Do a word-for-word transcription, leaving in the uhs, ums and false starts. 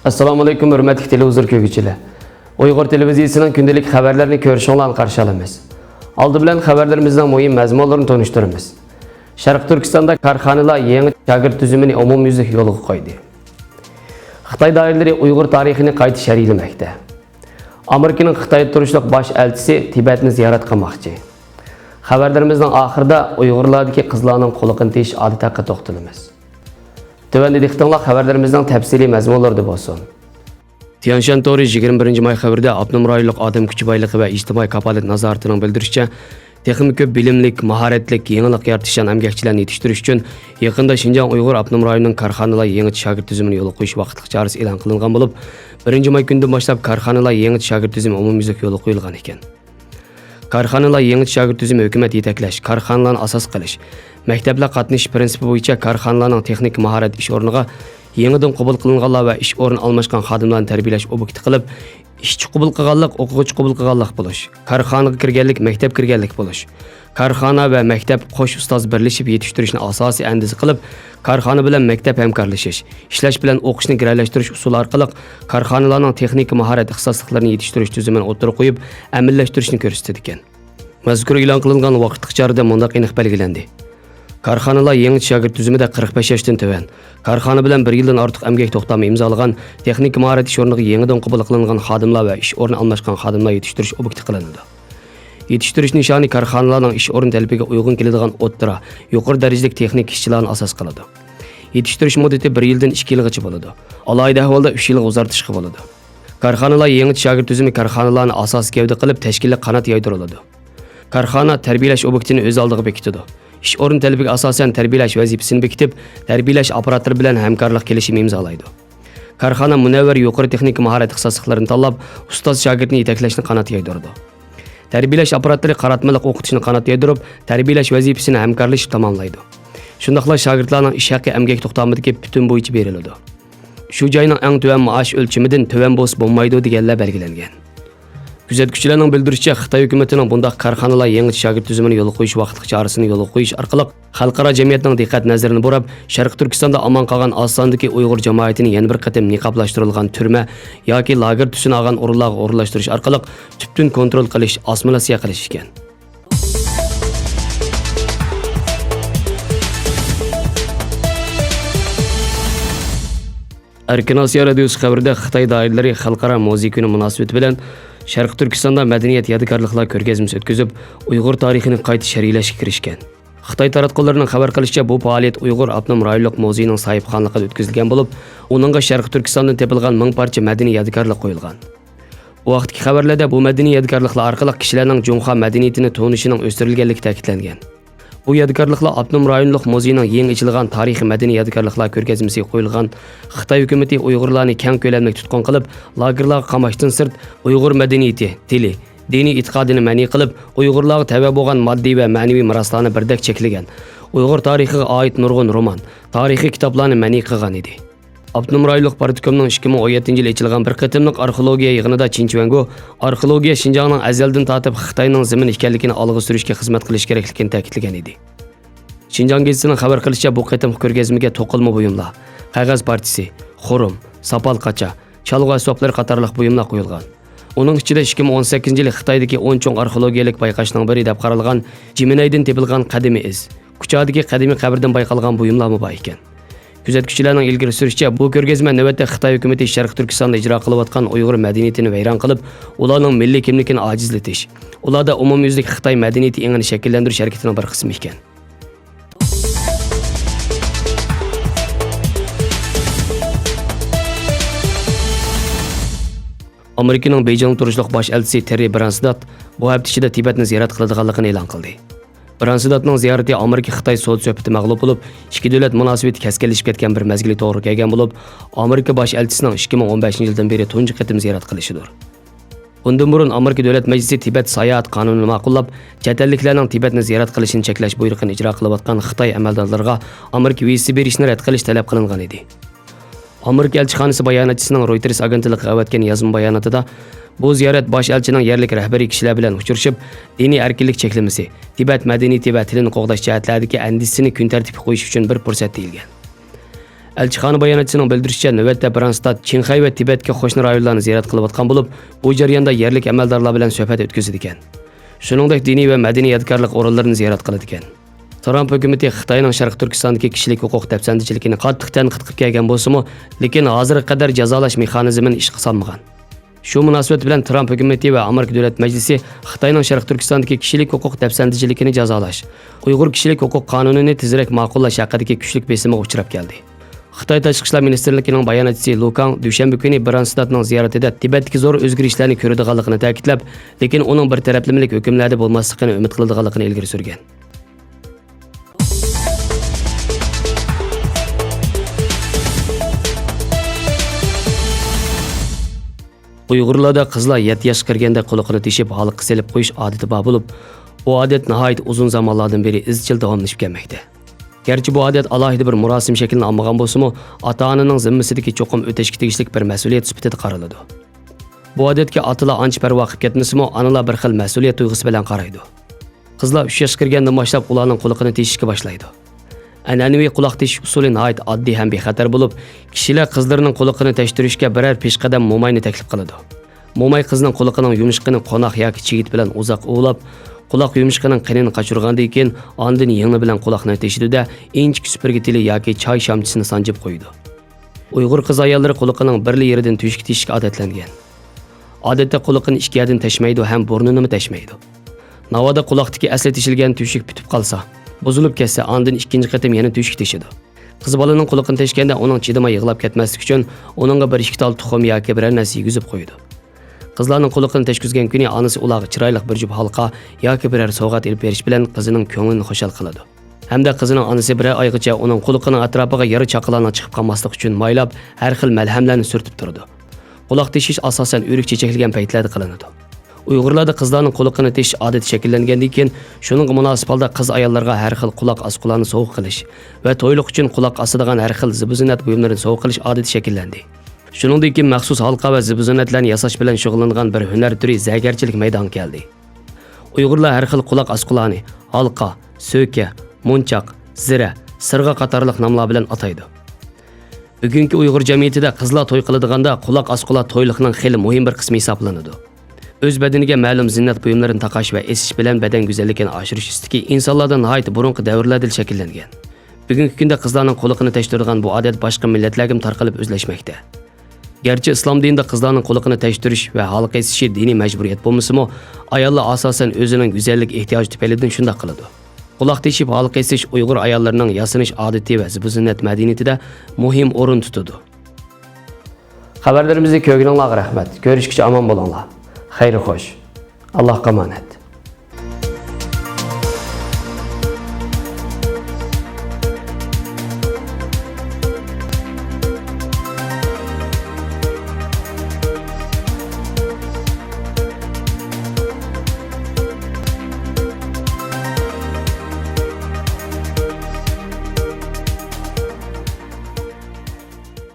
ئەسسالامۇئەلەيكۇم، ھۆرمەتلىك تېلېۋىزور كۆرگۈچىلەر. ئۇيغۇر تېلېۋىزىيىسىنىڭ كۈندىلىك خەۋەرلىرىنى كۆرۈشۈڭلارنى قارشى ئالىمىز. ئالدى بىلەن خەۋەرلىرىمىزنىڭ مۇھىم مەزمۇنلىرىنى تونۇشتۇرىمىز. شەرقىي تۈركىستاندا كارخانىلار يېڭى شاگىرت تۈزۈمىنى ئومۇميۈزلۈك يولغا قويدى. خىتاي دائىرىلىرى ئۇيغۇر تارىخىنى قايتا شەرھلىمەكتە. ئامېرىكىنىڭ خىتايدا تۇرۇشلۇق باش ئەلچىسى تىبەتنى زىيارەت قىلماقچى. خەۋەرلىرىمىزنىڭ ئاخىرىدا ئۇيغۇرلاردىكى قىزلارنىڭ قۇلىقىنى تىيىش ئادىتى ھەققىدە توختىلىمىز. تۆۋەندە دىققىتىڭلار خەۋەرلىرىمىزنىڭ تەپسىلىي مەزمۇنلىرىدا بولسۇن. تيەنشەن تورى يىگىرمە بىرىنچى ماي خەۋىرىدە ئاپتونوم رايونلۇق ئادەم كۈچى بايلىقى ۋە ئىجتىمائىي كاپالەت نازارىتىنىڭ بىلدۈرۈشىچە، تېخىمۇ كۆپ بىلىملىك، ماھارەتلىك، يېڭىلىق يارىتىشچان ئەمگەكچىلەرنى يېتىشتۈرۈش ئۈچۈن يېقىندا شىنجاڭ ئۇيغۇر ئاپتونوم رايونىنىڭ كارخانىلار يېڭىچە شاگىرت تۈزۈمىنى يولغا قويۇش ۋاقىتلىق چارىسى ئېلان قىلىنغان بولۇپ، بىرىنچى ماي كۈنىدىن باشلاپ كارخانىلار يېڭىچە شاگىرت تۈزۈمى ئومۇميۈزلۈك يولغا قويۇلغان ئىكەن. كارخانىلار يېڭىچە شاگىرت تۈزۈمى ھۆكۈمەت يېتەكلەش، كارخانىلارنى ئاساس قىلىش، مەكتەپلەر قاتنىشىش پىرىنسىپى بويىچە كارخانىلارنىڭ تېخنىكا ماھارەت ئىش ئورنىغا يېڭىدىن قوبۇل قىلىنغانلار ۋە ئىش ئورنى ئالماشقان خادىملارنى تەربىيەلەش ئوبيېكتى قىلىپ، ئىشچى قوبۇل قىلغانلىق، ئوقۇغۇچى قوبۇل قىلغانلىق بولۇش، كارخانىغا كىرگەنلىك، مەكتەپ كىرگەنلىك بولۇش، كارخانا ۋە مەكتەپ قوش ئۇستاز بىرلىشىپ يېتىشتۈرۈشنى ئاساسىي ئەندىزە قىلىپ، كارخانا بىلەن مەكتەپ ھەمكارلىشىش، ئىشلەش بىلەن ئوقۇشنى گىرەلەشتۈرۈش ئۇسۇلى ئارقىلىق كارخانىلارنىڭ تېخنىكا ماھارەت ئىختىساسلىقلىرىنى يېتىشتۈرۈش تۈزۈمىنى ئوتتۇرىغا قويۇپ، ئەمەلىيلەشتۈرۈشنى كۆرسىتىدىكەن. مەزكۇر ئېلان قىلىنغان ۋاقىتلىق چارىدە مۇنداق ئېنىق بەلگىلەندى: كارخانىلار يېڭىچە شاگىرت تۈزۈمىدە قىرىق بەش ياشتىن تۆۋەن، كارخانا بىلەن بىر يىلدىن ئارتۇق ئەمگەك توختامى ئىمزالىغان، تېخنىكا ماھارەت ئىش ئورنىغا يېڭىدىن قوبۇل قىلىنغان خادىملار ۋە ئىش ئورنى ئالماشقان خادىملار يېتىشتۈرۈش ئوبيېكتى قىلىنىدۇ. يېتىشتۈرۈش نىشانى كارخانىلارنىڭ ئىش ئورنى تەلىپىگە ئۇيغۇن كېلىدىغان ئوتتۇرا، يۇقىرى دەرىجىلىك تېخنىكا ئىشچىلارنى ئاساس قىلىدۇ. يېتىشتۈرۈش مۇددىتى بىر يىلدىن ئىككى يىلغىچە بولىدۇ. ئالاھىدە ئەھۋالدا ئۈچ يىلغا ئۇزارتىشقا بولىدۇ. كارخانىلار يېڭىچە شاگىرت تۈزۈمى كارخانىلارنى ئاساسىي گەۋدە قىلىپ، تەشكىللىك قانات يايدۇرۇلىدۇ. كارخانا تەربىيەلەش ئوبيېكتىنى ئۆز ئالدىغا بېكىتىدۇ. ئىش ئورنى تەلىپىگە ئاساسەن تەربىيەلەش ۋەزىپىسىنى بېكىتىپ، تەربىيەلەش ئاپپاراتلىرى بىلەن ھەمكارلىق كېلىشىمى ئىمزالايدۇ. كارخانا مۇنەۋۋەر يۇقىرى تېخنىكا ماھارەت ئىختىساسلىقلىرىنى تاللاپ، ئۇستاز شاگىرتنى يېتەكلەشنى قانات يايدۇرىدۇ. تەربىيەلەش ئاپپاراتلىرى قاراتمىلىق ئوقۇتۇشنى قانات يايدۇرۇپ، تەربىيەلەش ۋەزىپىسىنى ھەمكارلىشىپ تاماملايدۇ. شۇنداقلا شاگىرتلارنىڭ ئىش ھەققى ئەمگەك توختامىدىكى پۈتۈن بويىچە بېرىلىدۇ. شۇ جاينىڭ ئەڭ تۆۋەن مائاش ئۆلچىمىدىن تۆۋەن بولسا بولمايدۇ دېگەنلەر بەلگىلەنگەن. كۆزەتكۈچىلەرنىڭ بىلدۈرۈشىچە، خىتاي ھۆكۈمىتىنىڭ بۇنداق كارخانىلار يېڭىچە شاگىرت تۈزۈمىنى يولغا قويۇش ۋاقىتلىق چارىسىنى يولغا قويۇش ئارقىلىق خەلقئارا جەمئىيەتنىڭ دىققەت نەزىرىنى بۇراپ، شەرقىي تۈركىستاندا ئامان قالغان ئاز ساندىكى ئۇيغۇر جامائىتىنى يەنە بىر قېتىم نىقابلاشتۇرۇلغان تۈرمە ياكى لاگېر تۈسىنى ئالغان ئورۇنلارغا ئورۇنلاشتۇرۇش ئارقىلىق تۈپتىن كونترول قىلىش، ئاسسىمىلياتسىيە قىلىش ئىكەن. ئەركىن ئاسىيا رادىيوسى خەۋىرىدە خىتاي دائىرىلىرى خەلقئارا مۇزېي كۈنى مۇناسىۋىتى بىلەن شەرقىي تۈركىستاندا مەدەنىيەت يادىكارلىقلار كۆرگەزمىسى ئۆتكۈزۈپ، ئۇيغۇر تارىخىنى قايتا شەرھلەشكە كىرىشكەن. خىتاي تاراتقۇلىرىنىڭ خەۋەر قىلىشىچە، بۇ پائالىيەت ئۇيغۇر ئاپتونوم رايونلۇق مۇزېيىنىڭ ساھىبخانلىقىدا ئۆتكۈزۈلگەن بولۇپ، ئۇنىڭغا شەرقىي تۈركىستاندىن تېپىلغان مىڭ پارچە مەدەنىي يادىكارلىق قويۇلغان. بۇ ھەقتىكى خەۋەرلەردە بۇ مەدەنىي يادىكارلىقلار ئارقىلىق كىشىلەرنىڭ جۇڭخۇا مەدەنىيىتىنى تونۇشىنىڭ ئۆستۈرۈلگەنلىكى تەكىتلەنگەن. بۇ يادىكارلىقلار ئاپتونوم رايونلۇق مۇزېينىڭ يېڭى ئېچىلغان تارىخىي مەدەنىي يادىكارلىقلار كۆرگەزمىسىگە قويۇلغان. خىتاي ھۆكۈمىتى ئۇيغۇرلارنى كەڭ كۆلەملىك تۇتقۇن قىلىپ، لاگېرلارغا قاماشتىن سىرت، ئۇيغۇر مەدەنىيىتى، تىلى، دىنىي ئېتىقادىنى مەنئى قىلىپ، ئۇيغۇرلارغا تەۋە بولغان ماددىي ۋە مەنىۋى مىراسلارنى بىردەك چەكلىگەن، ئۇيغۇر تارىخىغا ئائىت نۇرغۇن رومان، تارىخىي كىتابلارنى مەنئى قىلغان ئىدى. ئاپتونوم رايونلۇق پارتكومنىڭ ئىككى مىڭ ئون يەتتىنچى يىلى ئېچىلغان بىر قېتىملىق ئارخېئولوگىيە يىغىنىدا چىن چۈەنگو ئارخېئولوگىيە شىنجاڭنىڭ ئەزەلدىن تارتىپ خىتاينىڭ زېمىنى ئىكەنلىكىنى ئالغا سۈرۈشكە خىزمەت قىلىشى كېرەكلىكىنى تەكىتلىگەن ئىدى. شىنجاڭ گېزىتىنىڭ خەۋەر قىلىشىچە، بۇ قېتىمقى كۆرگەزمىگە توقۇلما بۇيۇملار، قەغەز پارچىسى، خۇرۇم، ساپال قاچا، چالغۇ ئەسۋابلىرى قاتارلىق بۇيۇملار قويۇلغان. ئۇنىڭ ئىچىدە ئىككى مىڭ ئون سەككىزىنچى يىلى خىتايدىكى ئون چوڭ ئارخېئولوگىيەلىك بايقاشنىڭ بىرى دەپ قارالغان جىمىنەيدىن تېپىلغان قەدىمىي ئىز، كۇچادىكى قەدىمىي قەبرىدىن بايقالغان بۇيۇملارمۇ بار ئىكەن. كۆزەتكۈچىلەرنىڭ ئىلگىرى سۈرۈشىچە، بۇ كۆرگەزمە نۆۋەتتە خىتاي ھۆكۈمىتى شەرقىي تۈركىستاندا ئىجرا قىلىۋاتقان ئۇيغۇر مەدەنىيىتىنى ۋەيران قىلىپ، ئۇلارنىڭ مىللىي كىملىكىنى ئاجىزلىتىش، ئۇلاردا ئومۇميۈزلۈك خىتاي مەدەنىيىتى ئېڭىنى شەكىللەندۈرۈش ھەرىكىتىنىڭ بىر قىسمى ئىكەن. ئامېرىكىنىڭ بېيجىڭدا تۇرۇشلۇق باش ئەلچىسى تېررى برانسدات بۇ ھەپتە ئىچىدە تىبەتنى زىيارەت قىلىدىغانلىقىنى ئېلان قىلدى. برانسداتنىڭ زىيارىتى ئامېرىكا-خىتاي سودا سۆھبىتى مەغلۇپ بولۇپ، ئىككى دۆلەت مۇناسىۋىتى كەسكىنلىشىپ كەتكەن بىر مەزگىلگە توغرا كەلگەن بولۇپ، ئامېرىكا باش ئەلچىسىنىڭ ئىككى مىڭ ئون بەشىنچى يىلدىن بېرى تۇنجى قېتىم زىيارەت قىلىشىدۇر. بۇندىن بۇرۇن ئامېرىكا دۆلەت مەجلىسى تىبەت ساياھەت قانۇنىنى ماقۇللاپ، چەت ئەللىكلەرنىڭ تىبەتنى زىيارەت قىلىشىنى چەكلەش بۇيرۇقىنى ئىجرا قىلىۋاتقان خىتاي ئەمەلدارلىرىغا ئامېرىكا ۋىزىسى بېرىشنى رەت قىلىش تەلەپ قىلىنغان ئىدى. ئامېرىكا ئەلچىخانىسى باياناتچىسىنىڭ رويتېرس ئاگېنتلىقىغا ئەۋەتكەن يازما باياناتىدا، بۇ زىيارەت باش ئەلچىنىڭ يەرلىك رەھبىرىي كىشىلەر بىلەن ئۇچرىشىپ، دىنىي ئەركىنلىك چەكلىمىسى، تىبەت مەدەنىيىتى ۋە تىلىنى قوغداش جەھەتلەردىكى ئەندىشىسىنى كۈن تەرتىپكە قويۇش ئۈچۈن بىر پۇرسەت دېيىلگەن. ئەلچىخانا باياناتچىسىنىڭ بىلدۈرۈشىچە، نۆۋەتتە برانستاد چىڭخەي ۋە تىبەتكە قوشنا رايونلارنى زىيارەت قىلىۋاتقان بولۇپ، بۇ جەرياندا يەرلىك ئەمەلدارلار بىلەن سۆھبەت ئۆتكۈزىدىكەن. شۇنىڭدەك دىنىي ۋە مەدەنىي يادىكارلىق ئورۇنلىرىنى زىيارەت قىلىدىكەن. ترامپ ھۆكۈمىتى خىتاينىڭ شەرقىي تۈركىستاندىكى كىشىلىك ھوقۇق دەپسەندىچىلىكىنى قاتتىق تەنقىد قىلىپ كەلگەن بولسىمۇ، لېكىن ھازىرغا قەدەر جازالاش مېخانىزمىنى ئىشقا سالمىغان. شۇ مۇناسىۋەت بىلەن ترامپ ھۆكۈمىتى ۋە ئامېرىكا دۆلەت مەجلىسى خىتاينىڭ شەرقىي تۈركىستاندىكى كىشىلىك ھوقۇق دەپسەندىچىلىكىنى جازالاش، ئۇيغۇر كىشىلىك ھوقۇق قانۇنىنى تېزرەك ماقۇللاش ھەققىدىكى كۈچلۈك بېسىمىغا ئۇچراپ كەلدى. خىتاي تاشقى ئىشلار مىنىستىرلىكىنىڭ باياناتچىسى لۇ كاڭ دۈشەنبە كۈنى برانستادنىڭ زىيارىتىدە تىبەتتىكى زور ئۆزگىرىشلەرنى كۆرىدىغانلىقىنى تەكىتلەپ، لېكىن ئۇنىڭ بىر تەرەپلىمىلىك ھۆكۈملەردە بولماسلىقىنى ئۈمىد قىلىدىغانلىقىنى ئىلگىرى سۈرگەن. ئۇيغۇرلاردا قىزلار يەتتە ياشقا كىرگەندە قۇلىقىنى تېشىپ ھالقا سېلىپ قويۇش ئادىتى بار بولۇپ، ئۇ ئادەت ناھايىتى ئۇزۇن زامانلاردىن بېرى ئىزچىل داۋاملىشىپ كەلمەكتە. گەرچە بۇ ئادەت ئالاھىدە بىر مۇراسىم شەكلىنى ئالمىغان بولسىمۇ، ئاتا-ئانىنىڭ زىممىسىدىكى چوقۇم ئۆتەشكە تېگىشلىك بىر مەسئۇلىيەت سۈپىتىدە قارىلىدۇ. بۇ ئادەتكە ئاتىلار ئانچە پەرۋا قىلىپ كەتمىسىمۇ، ئانىلار بىر خىل مەسئۇلىيەت تۇيغۇسى بىلەن قارايدۇ. قىزلار ئۈچ ياشقا كىرگەندىن باشلاپ ئۇلارنىڭ قۇلىقىنى تېشىشكە باشلايدۇ. ئەنئەنىۋى قۇلاق تېشىش ئۇسۇلى ناھايىتى ئاددىي ھەم بىخەتەر بولۇپ، كىشىلەر قىزلىرىنىڭ قۇلىقىنى تەشتۈرۈشكە بىرەر پېشقەدەم موماينى تەكلىپ قىلىدۇ. موماي قىزنىڭ قۇلىقىنىڭ يۇمشىقىنى قوناق ياكى چىگىت بىلەن ئۇزاق ئۇۋىلاپ، قۇلاق يۇمشىقىنىڭ قېنىنى قاچۇرغاندىن كېيىن، ئاندىن يىڭنە بىلەن قۇلاقنى تېشىدۇ-دە، ئىنچىكە سۈپۈرگە تېلى ياكى چاي شامچىسىنى سانجىپ قويىدۇ. ئۇيغۇر قىز-ئاياللىرى قۇلىقىنىڭ بىرلا يېرىدىن تۆشۈك تېشىشكە ئادەتلەنگەن. ئادەتتە قۇلىقىنى ئىككى يەردىن تەشمەيدۇ ھەم بۇرنىنىمۇ تەشمەيدۇ. ناۋادا قۇلاقتىكى ئەسلى تېشىلگەن تۆشۈك پۈتۈپ قالسا، بۇزۇلۇپ كەتسە، ئاندىن ئىككىنچى قېتىم يەنە تۆشۈك تېشىدۇ. قىز بالىنىڭ قۇلىقىنى تەشكەندە ئۇنىڭ چىدىماي يىغلاپ كەتمەسلىكى ئۈچۈن ئۇنىڭغا بىر ئىككى تال تۇخۇم ياكى بىرەر نەرسە يېگۈزۈپ قويىدۇ. قىزلارنىڭ قۇلىقىنى تەشكۈزگەن كۈنى ئانىسى ئۇلارغا چىرايلىق بىر جۈپ ھالقا ياكى بىرەر سوۋغات ئېلىپ بېرىش بىلەن قىزىنىڭ كۆڭلىنى خۇشال قىلىدۇ. ھەمدە قىزىنىڭ ئانىسى بىرەر ئايغىچە ئۇنىڭ قۇلىقىنىڭ ئەتراپىغا يارا چاقىلارنىڭ چىقىپ قالماسلىقى ئۈچۈن مايلاپ، ھەر خىل مەلھەملەرنى سۈرتۈپ تۇرىدۇ. قۇلاق تېشىش ئاساسەن ئۆرۈك چېچەكلىگەن پەيتلەردە قىلىنىدۇ. ئۇيغۇرلاردا قىزلارنىڭ قۇلىقىنى تېشىش ئادىتى شەكىللەنگەندىن كېيىن، شۇنىڭغا مۇناسىپ ھالدا قىز-ئاياللارغا ھەر خىل قۇلاق ئاسقۇلارنى سوۋغا قىلىش ۋە تويلۇق ئۈچۈن قۇلاق ئاسىدىغان ھەر خىل زىبۇ-زىننەت بۇيۇملىرىنى سوۋغا قىلىش ئادىتى شەكىللەندى. شۇنىڭدىن كېيىن مەخسۇس ھالقا ۋە زىبۇ-زىننەتلەرنى ياساش بىلەن شۇغۇللىنىدىغان بىر ھۈنەر تۈرى زەگەرچىلىك مەيدانغا كەلدى. ئۇيغۇرلار ھەر خىل قۇلاق ئاسقۇلارنى ھالقا، سۆكە، مونچاق، زىرە، سىرغا قاتارلىق ناملار بىلەن ئاتايدۇ. بۈگۈنكى ئۇيغۇر جەمئىيىتىدە قىزلار توي قىلىدىغاندا قۇلاق ئاسقۇلار تويلۇقنىڭ خېلى مۇھىم بىر قىسمى ھېسابلىنىدۇ. ئۆز بەدىنىگە مەلۇم زىننەت بۇيۇملىرىنى تاقاش ۋە ئېسىش بىلەن بەدەن گۈزەللىكىنى ئاشۇرۇش ئىستىكى ئىنسانلاردا ناھايىتى بۇرۇنقى دەۋرلەردىن شەكىللەنگەن. بۈگۈنكى كۈندە قىزلارنىڭ قۇلىقىنى تەشتۈرىدىغان بۇ ئادەت باشقا مىللەتلەرگىمۇ تارقىلىپ ئۆزلەشمەكتە. گەرچە ئىسلام دىنىدا قىزلارنىڭ قۇلىقىنى تەشتۈرۈش ۋە ھالقا ئېسىشى دىنىي مەجبۇرىيەت بولمىسىمۇ، ئاياللار ئاساسەن ئۆزىنىڭ گۈزەللىك ئېھتىياجى تۈپەيلىدىن شۇنداق قىلىدۇ. قۇلاق تېشىپ ھالقا ئېسىش ئۇيغۇر ئاياللىرىنىڭ ياسىنىش ئادىتى ۋە زىبۇ-زىننەت مەدەنىيىتىدە مۇھىم ئورۇن تۇتىدۇ. خەۋەرلىرىمىزنى كۆرگىنىڭلارغا رەھمەت. كۆرۈشكىچە ئامان بولۇڭلار. خەير خوش. ئاللاھقا ئامانەت.